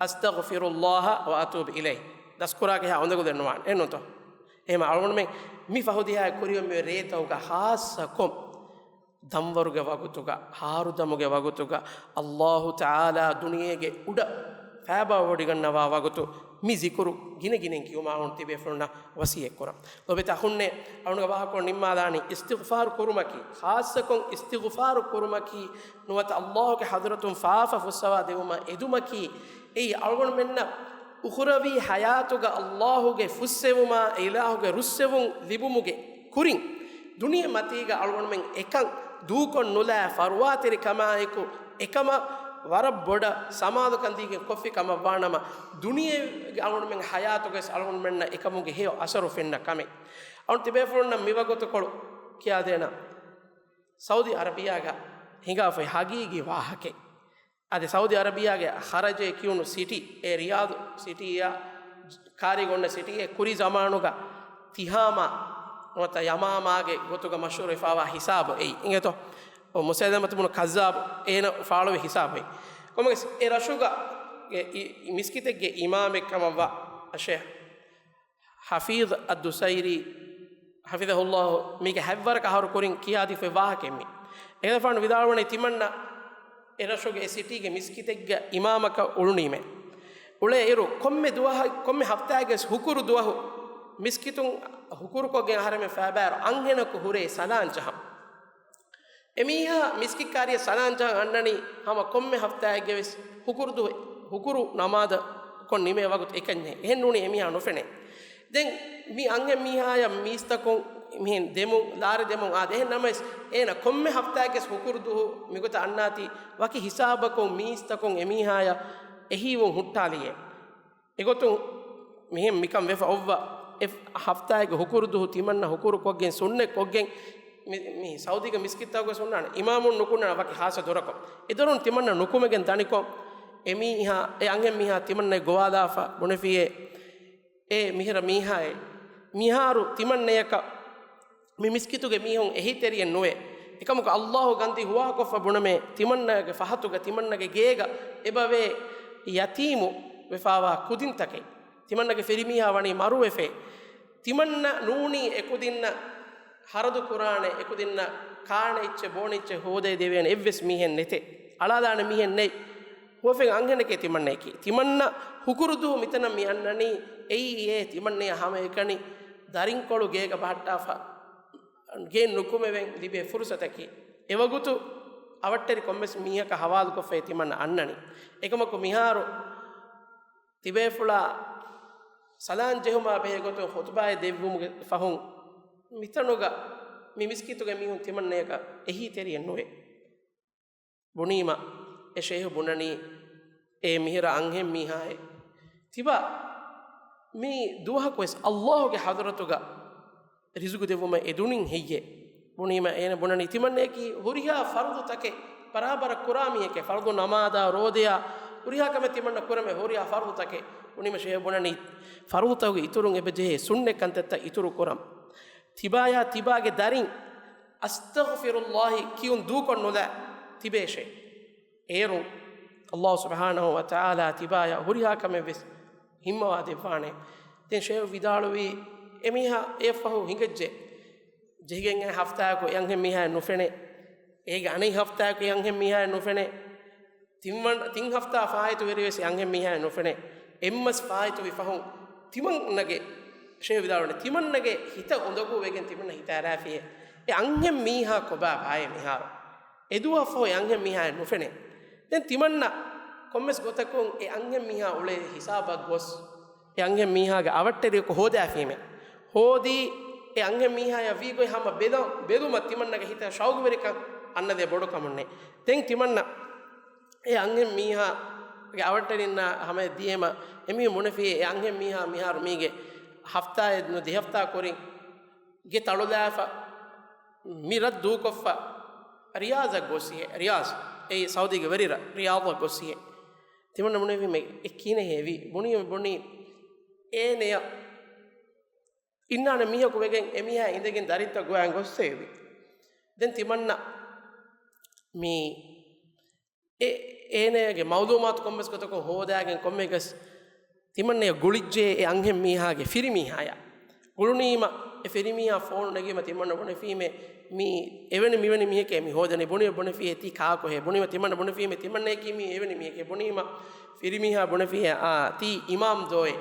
أستغفر الله وأتوب إليه. ދަސްކުރާކަށް އެހާ އުނދަގުލެއް ނުވާނެ. އެއްނުތޯ؟ އެހެން އަޅުގަނޑުމެން މި ފަހު ދިހައި ކުރިއަށް މި ރޭތަކުގަ ޚާއްޞަކޮށް ދަންވަރުގެ ވަގުތުގަ، ހާރުދަމުގެ ވަގުތުގަ، ﷲ ތަޢާލާ ދުނިޔޭގެ އުޑަށް ފައިބާވޮޑިގަންނަވާ ވަގުތު މި ޒިކުރު ގިނަ ގިނައިން ކިޔުމަށް އަޅުގަނޑު ތިބޭފުޅުންނަށް ވަޞިއްޔަތް ކުރަން. ލޮބެތި އަޚުންނޭ، އަޅުގަނޑުގެ ވާހަކަ ނިންމާލާނީ އިސްތިޣުފާރު ކުރުމަކީ، ޚާއްޞަކޮށް އިސްތިޣުފާރު ކުރުމަކީ ނުވަތަ ﷲގެ ޙަޟްރަތުން ފާފަ ފުއްސަވާ ދެވުމަށް އެދުމަކީ، އެއީ އަޅުގަނޑުމެންނަށް އުޚުރަވީ ޙަޔާތުގަ ﷲގެ ފުއްސެވުމާ، އިލާހުގެ ރުއްސެވުން ލިބުމުގެ ކުރިން، ދުނިޔެ މަތީގަ އަޅުގަނޑުމެން އެކަން ދޫކޮށް ނުލާ ފަރުވާތެރިކަމާއެކު، އެކަމަށް ވަރަށް ބޮޑަށް ސަމާލުކަން ދީގެން ކޮށްފި ކަމަށްވާނަމަ، ދުނިޔެގެ އަޅުގަނޑުމެން ޙަޔާތުގަވެސް އަޅުގަނޑުމެންނަށް އެކަމުގެ ހެޔޮ އަސަރު ފެންނަ ކަމެއް. އަޅުގަނޑު ތިބޭފުޅުންނަށް މިވަގުތުކޮޅު ކިޔާދޭނަން. ސައުދީ އަރަބިޔާގަ ހިނގާފައި ހަގީގީ ވާހަކައެއް. އަދި ސައުދީ އަރަބިޔާގެ ޚަރަޖޭ ކިޔުނު ސިޓީ، އެ ރިޔާޟު ސިޓީއާ ކާރީގަ އޮންނަ ސިޓީއެއް ކުރީ ޒަމާނުގަ ތިހާމާ ނުވަތަ ޔަމާމާގެ ގޮތުގަ މަޝްހޫރުވެފަވާ ހިސާބު އެއީ. އިނގޭތޯ؟ އޮ، މުސައިލަމަތު ބުނު ކައްޒާބު އޭނަ ފާޅުވި ހިސާބު އެއީ. ކޮންމެވެސް އެ ރަށުގަ އެ އި-، މިސްކިތެއްގެ އިމާމެއް ކަމަށްވާ އަށެ ޙަފީޡް އައްދުސައިރީ ޙަފިޡަހުﷲ މީގެ ހަތްވަރަކަށް އަހަރު ކުރިން ކިޔާދީފައި ވާހަކައެއް މީ. އެކަލޭފާނު ވިދާޅުވަނީ ތިމަންނަ އެ ރަށުގެ އެ ސިޓީގެ މިސްކިތެއްގަ އިމާމަކަށް އުޅުނީމޭ. އުޅޭ އިރު ކޮންމެ ދުވަހަށް، ކޮންމެ ހަފްތާއެއްގެ ހުކުރު ދުވަހު މިސްކިތުން ހުކުރުކޮށްގެން އަހަރެމެން ފައިބާއިރު އަންހެނަކު ހުރޭ ސަލާން ޖަހަން. އެމީހާ މިސްކިތް ކާރިއަށް ސަލާން ޖަހަން އަންނަނީ ހަމަ ކޮންމެ ހަފްތާއެއްގެ ވެސް ހުކުރު ދުވަހު، ހުކުރު ނަމާދަކޮށް ނިމޭ ވަގުތު އެކަންޏެއް. އެހެން ނޫނީ އެމީހާ ނުފެނޭ. ދެން މި އަންހެން މީހާޔަށް މީސްތަކުން މިހެން ދެމުން، ލާރި ދެމުން އާދެ. އެހެން ނަމަވެސް އޭނަ ކޮންމެ ހަފްތާއެއްގެ ވެސް ހުކުރު ދުވަހު މިގޮތަށް އަންނާތީ ވަކި ހިސާބަކުން މީސްތަކުން އެމީހާޔަށް އެހީވުން ހުއްޓާލިއޭ. އެގޮތުން މިހެން މިކަން ވެފަ އޮއްވަ، އެ ހަފްތާއެއްގެ ހުކުރު ދުވަހު ތިމަންނަ ހުކުރު ކޮށްގެން ސުންނަތް ކޮށްގެން މި، މި ސައުދީގެ މިސްކިތްތަކުގަސް ހުންނާނެ، އިމާމުން ނުކުންނާނެ ވަކި ޚާއްޞަ ދޮރަކުން. އެ ދޮރުން ތިމަންނަ ނުކުމެގެން ދަނިކޮށް، އެ މީހާ، އެ އަންހެން މީހާ ތިމަންނައަށް ގޮވާލާފަ ބުނެފިއޭ، އޭ މިހިރަ މީހާއޭ، މިހާރު ތިމަންނަޔަކަށް މި މިސްކިތުގެ މީހުން އެހީތެރިއެއް ނުވޭ. އެކަމަކު އައްލާހު ގަންދީ ހުވާކޮށްފަ ބުނަމޭ، ތިމަންނަގެ ފަހަތުގަ ތިމަންނަގެ ގޭގަ އެބަވޭ ޔަތީމު ވެފާވާ ކުދިންތަކެއް. ތިމަންނަގެ ފިރިމީހާ ވަނީ މަރުވެފޭ. ތިމަންނަ ނޫނީ އެކުދިންނަށް ހަރަދު ކުރާނެ، އެކުދިންނަށް ކާނެ އެއްޗެއް ބޯނެ އެއްޗެއް ހޯދައިދެވޭނެ އެއްވެސް މީހެއް ނެތޭ. އަޅާލާނެ މީހެއް ނެތް. ހުވަފެން އަންހެނެކޭ ތިމަންނަޔަކީ. ތިމަންނަ ހުކުރު ދުވަހު މިތަނަށް މި އަންނަނީ އެއީ އޭ ތިމަންނަޔަށް ހަމައެކަނި ދަރިންކޮޅު ގޭގަ ބަހައްޓާފަ ގެއިން ނުކުމެވެން ލިބޭ ފުރުސަތަކީ. އެވަގުތު އަވަށްޓެރި ކޮންމެސް މީހަކަށް ހަވާލުކޮށްފައި ތިމަންނަ އަންނަނީ. އެކަމަކު މިހާރު ތިބޭފުޅާ ސަލާން ޖެހުމާ ބެހޭ ގޮތުން ޚުތުބާއެއް ދެއްވުމުގެ ފަހުން މިތަނުގަ މި މިސްކިތުގެ މީހުން ތިމަންނަޔަކަށް އެހީތެރިއެއް ނުވޭ. ބުނީމަ، އެ ޝޭހު ބުނަނީ، އޭ މިހިރަ އަންހެން މީހާއޭ. ތިބާ، މި ދުވަހަކުވެސް އައްލާހުގެ ޙަޟްރަތުގަ ރިޒުގު ދެއްވުމަށް އެދުނިން ހެއްޔޭ؟ ބުނީމަ، އޭނަ ބުނަނީ، ތިމަންނަޔަކީ ހުރިހާ ފަރުޟުތަކެއް ބަރާބަރަށް ކުރާ މީހެކޭ. ފަރުޟު ނަމާދާ، ރޯދަޔާ، ހުރިހާ ކަމެއް ތިމަންނަ ކުރަމޭ، ހުރިހާ ފަރުޟުތަކެއް. ބުނީމަ، ޝޭހު ބުނަނީ، ފަރުޟުތަކުގެ އިތުރުން އެބަޖެހޭ ސުންނަތް ކަންތައްތައް އިތުރު ކުރަން. ތިބާޔާ ތިބާގެ ދަރިން އަސްތަޣްފިރުﷲ ކިޔުން ދޫކޮށް ނުލާ ތިބޭށޭ. އޭރުން ﷲ ސުބްޙާނަހޫ ވަތަޢާލާ ތިބާޔަށް ހުރިހާ ކަމެއް ވެސް ހިންމަވާ ދެއްވާނެ. ދެން ޝޭހު ވިދާޅުވީ، އެމީހާ އެއަށްފަހު ހިނގައްޖެ. ޖެހިގެން އައި ހަފްތާއަކު އެ އަންހެން މީހާއެއް ނުފެނޭ. އޭގެ އަނެއް ހަފްތާއަކު އެ އަންހެން މީހާއެއް ނުފެނޭ. ތިން ވަން-، ތިން ހަފްތާ ފާއިތުވެރިވެސް އެ އަންހެން މީހާއެއް ނުފެނޭ. އެއްމަސް ފާއިތުވި ފަހުން ތިމަންނަގެ، ޝޭހު ވިދާޅުވަނީ، ތިމަންނަގެ ހިތަށް އުނދަގޫވެގެން ތިމަންނަ ހިތަށް އަރާފިއޭ، އެ އަންހެން މީހާ ކޮބާ ވާއޭ މިހާރު؟ އެ ދުވަހަށްފަހު އެ އަންހެން މީހާއެއް ނުފެނޭ. ދެން ތިމަންނަ ކޮންމެސް ގޮތަކުން އެ އަންހެން މީހާ އުޅޭ ހިސާބަށް ގޮސް، އެ އަންހެން މީހާގެ އަވަށްޓެރިއަކު ހޯދާފީމޭ. ހޯދީ، އެ އަންހެން މީހާޔާ ވީގޮތް ހަމަ ބެލަ-، ބެލުމަށް ތިމަންނަގެ ހިތަށް ޝައުގުވެރިކަން އަންނަދޭ ބޮޑު ކަމުންނޭ. ދެން ތިމަންނަ އެ އަންހެން މީހާގެ އަވަށްޓެރިންނާ ހަމަޔަށް ދިޔައީމަ، އެމީހުން ބުނެފިއޭ، އެ އަންހެން މީހާ މިހާރު މީގެ ހަފްތާއެއް ނު ދެ ހަފްތާ ކުރިން ގެ ތަޅުލާފަ މި ރަށް ދޫކޮށްފަ ރިޔާޒަށް ގޮސްހިއޭ. ރިޔާޒް، އެއީ ސައުދީގެ ވެރިރަށް، ރިޔާޟަށް ގޮސްހިއޭ. ތިމަންނަ ބުނެފީމޭ، އެ ކިހިނެއް ހޭވީ؟ ބުނީ، ބުނީ އޭނަޔަށް އިންނާނެ މީހަކު ވެގެން އެމީހާ އިނދެގެން ދަރިންތައް ގޮވާން ގޮއްސޭވި. ދެން ތިމަންނަ މި އެ، އޭނަޔަގެ މައުލޫމާތު ކޮންމެސް ގޮތަކުން ހޯދާގެން ކޮންމެގަސް ތިމަންނަޔަށް ގުޅިއްޖެ އެ އަންހެން މީހާގެ ފިރިމީހާޔާ. ގުޅުނީމަ އެ ފިރިމީހާ ފޯނު ނެގީމަ ތިމަންނަ ބުނެފީމޭ، މީ އެވެނި މިވެނި މީހެކޭ މި ހޯދަނީ. ބުނީ، ބުނެފިއޭ ތީ ކާކުހޭ؟ ބުނީމަ ތިމަންނަ ބުނެފީމޭ ތިމަންނަޔަކީ މީ އެވެނި މީހެކޭ. ބުނީމަ ފިރިމީހާ ބުނެފިއޭ، އާ، ތީ އިމާމް ދޯއޭ؟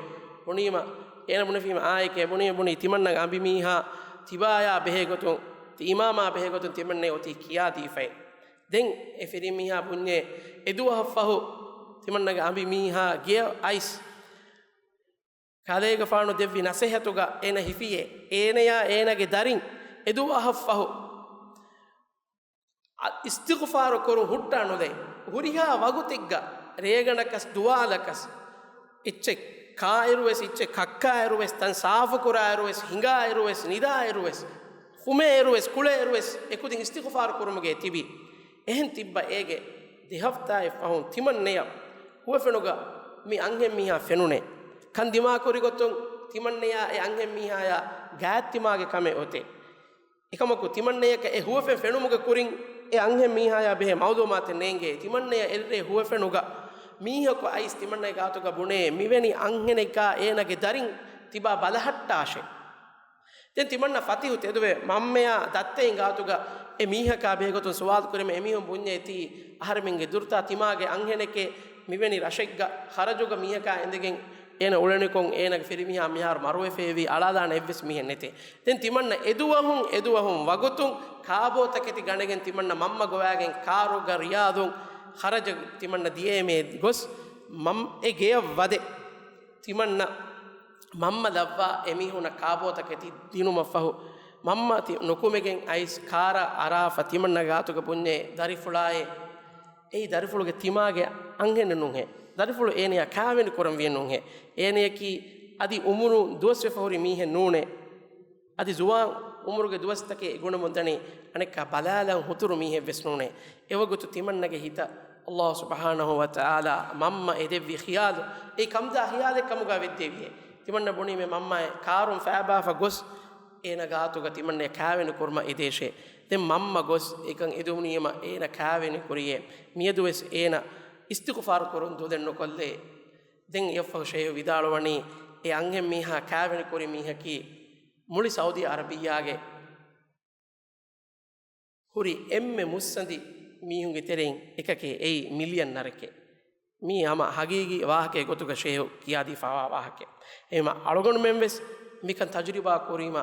ބުނީމަ އޭނަ ބުނެފީމޭ އާއެކޭ. ބުނީ، ބުނީ ތިމަންނަގެ އަނބިމީހާ ތިބާޔާ ބެހޭގޮތުން، ތި އިމާމާ ބެހޭގޮތުން ތިމަންނަޔަށް އޮތީ ކިޔާދީފައޭ. ދެން އެ ފިރިމީހާ ބުންޏޭ، އެ ދުވަހަށްފަހު ތިމަންނަގެ އަނބިމީހާ ގެޔަށް އައިސް، ކަލޭގެފާނު ދެއްވި ނަސޭހަތުގަ އޭނަ ހިފިއޭ، އޭނަޔާ އޭނަގެ ދަރިން އެ ދުވަހަށްފަހު އިސްތިޣުފާރު ކުރުން ހުއްޓާ ނުލޭ. ހުރިހާ ވަގުތެއްގަ ރޭގަނޑަކަސް ދުވާލަކަސް އެއްޗެއް ކާއިރުވެސް، އެއްޗެއް ކައްކާއިރުވެސް، ތަން ސާފުކުރާއިރުވެސް، ހިނގާއިރުވެސް، ނިދާއިރުވެސް، ފުމޭއިރުވެސް، ކުޅޭއިރުވެސް އެކުދިން އިސްތިޣުފާރު ކުރުމުގައި ތިބި. އެހެން ތިއްބަ އޭގެ ދެހަފްތާއެއްފަހުން ތިމަންނަޔަށް ހުވަފެނުގަ މި އަންހެންމީހާ ފެނުނޭ. ކަން ދިމާކުރި ގޮތުން ތިމަންނަޔާ އެ އަންހެންމީހާޔާ ގާތްތިމާގެ ކަމެއް އޮތޭ. އެކަމަކު ތިމަންނަޔަކަށް އެ ހުވަފެން ފެނުމުގެ ކުރިން އެ އަންހެން މީހާޔާ ބެހޭ މައުލޫމާތެއް ނޭނގޭ. ތިމަންނަޔަށް އެއްރޭ ހުވަފެނުގަ މީހަކު އައިސް ތިމަންނަގެ ގާތުގަ ބުނޭ، މިވެނި އަންހެނެއްގާ އޭނަގެ ދަރިން ތިބާ ބަލަހައްޓާށޭ. ދެން ތިމަންނަ ފަތިހު ތެދުވެ މަންމަޔާ ދައްތައިން ގާތުގަ އެ މީހަކާ ބެހޭގޮތުން ސުވާލު ކުރީމަ އެމީހުން ބުންޏޭ ތީ އަހަރެމެންގެ ދުރުތާ ތިމާގެ އަންހެނެކޭ މިވެނި ރަށެއްގަ ޚަރަޖުގަ މީހަކާ އިނދެގެން އޭނަ އުޅެނިކޮށް އޭނަގެ ފިރިމީހާ މިހާރު މަރުވެފައިވީ އަޅާލާނެ އެއްވެސް މީހެއް ނެތޭ. ދެން ތިމަންނަ އެދުވަހުން އެދުވަހުން ވަގުތުން ކާބޯތަކެތި ގަނެގެން ތިމަންނަ މަންމަ ގޮވާގެން ކާރުގަ ރިޔާދުން ޚަރަޖަށް ތިމަންނަ ދިޔައިމޭ ގޮސް މަން އެ ގެޔަށް ވަދެ ތިމަންނަ މަންމަ ލައްވާ އެމީހުނަށް ކާބޯތަކެތި ދިނުމަށްފަހު މަންމަ ތި ނުކުމެގެން އައިސް ކާރަށް އަރާފަ ތިމަންނަ ގާތުގަ ބުންޏޭ ދަރިފުޅާއޭ އެއީ ދަރިފުޅުގެ ތިމާގެ އަންހެނެއް ނޫންހޭ. ދަރިފުޅު އޭނަޔާ ކާވެނި ކުރަން ވިޔެއް ނޫންހޭ. އޭނަޔަކީ އަދި އުމުރުން ދުވަސްވެފަ ހުރި މީހެއް ނޫނޭ. އަދި ޒުވާން ޢުމުރުގެ ދުވަސްތަކެއް ގުނަމުންދަނީ އަނެއްކާ ބަލާލަން ހުތުރު މީހެއްވެސް ނޫނޭ. އެވަގުތު ތިމަންނަގެ ހިތަށް ﷲ ސުބްޙާނަހޫ ވަތަޢާލާ މަންމަ އެދެއްވި ޚިޔާލު، އެ ކަމުދާ ޚިޔާލެއް ކަމުގާ ވެއްދެވިއޭ. ތިމަންނަ ބުނީމޭ މަންމައެއް ކާރުން ފައިބާފަ ގޮސް އޭނަ ގާތުގަ ތިމަންނަޔަށް ކާވެނި ކުރުމަށް އެދޭށޭ. ދެން މަންމަ ގޮސް އެކަން އެދުނީމަ އޭނަ ކާވެނި ކުރިޔޭ. މިއަދުވެސް އޭނަ އިސްތިޣުފާރު ކުރުން ދުލެއް ނުކޮށްލޭ. ދެން އެއަށްފަހު ޝޭހު ވިދާޅުވަނީ، އެ އަންހެން މީހާ ކާވެނި ކުރި މީހަކީ މުޅި ސައުދީ އަރަބިއްޔާގެ ހުރި އެންމެ މުއްސަނދި މީހުންގެ ތެރެއިން އެކަކޭ. އެއީ މިލިޔަން ނަރެކޭ. މީ ހަމަ ހަގީގީ ވާހަކައެއް ގޮތުގަ ޝޭހު ކިޔާދީފާވާ ވާހަކައެއް. އެހެންވީމަ އަޅުގަނޑުމެން ވެސް މިކަން ތަޖުރިބާ ކުރީމަ،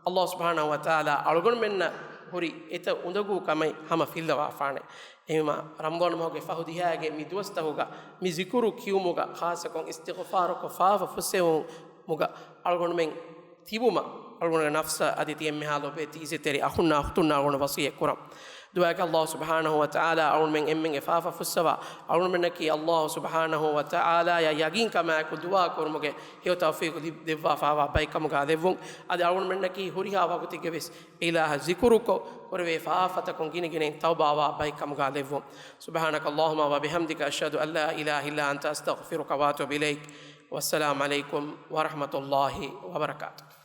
ﷲ ސުބްޙާނަހޫ ވަތަޢާލާ އަޅުގަނޑުމެންނަށް ހުރި އެތައް އުނދަގޫ ކަމެއް ހަމަ ފިއްލަވާފާނެ. އެހެންވީމަ ރަމަޟާން މަހުގެ ފަހު ދިހައިގެ މި ދުވަސްތަކުގަ މި ޒިކުރު ކިޔުމުގަ، ޚާއްޞަކޮށް އިސްތިޣުފާރުކޮށް ފާފަ ފުއްސެވުމުގަ އަޅުގަނޑުމެން ތިބުމަށް، އަޅުގަނޑުގެ ނަފްސަށް އަދި ތި އެންމެހާ ލޮބުވެތި އިއްޒަތްތެރި އަޚުންނާ އުޚްތުންނާ އަޅުގަނޑު ވަޞިއްޔަތް ކުރަން. ދުޢާއަކީ ﷲ ސުބްޙާނަހޫ ވަތަޢާލާ އަޅުގަނޑުމެން އެންމެންގެ ފާފަ ފުއްސަވާ، އަޅުގަނޑުމެންނަކީ ﷲ ސުބްޙާނަހޫ ވަތަޢާލާޔާ ޔަގީންކަމާއެކު ދުޢާ ކުރުމުގެ ހެޔޮ ތައުފީޤު ލިބި-، ދެއްވާފާވާ ބައެއް ކަމުގާ ލެއްވުން. އަދި އަޅުގަނޑުމެންނަކީ ހުރިހާ ވަގުތެއްގެ ވެސް އެ އިލާހަށް ޒިކުރުކޮށް، ކުރެވޭ ފާފަތަކުން ގިނަގިނައިން ތައުބާވާ ބައެއް ކަމުގާ ލެއްވުން. سبحانك اللهم وبحمدك، أشهد أن لا إله إلا أنت، أستغفرك وأتوب إليك. والسلام عليكم ورحمة الله وبركاته.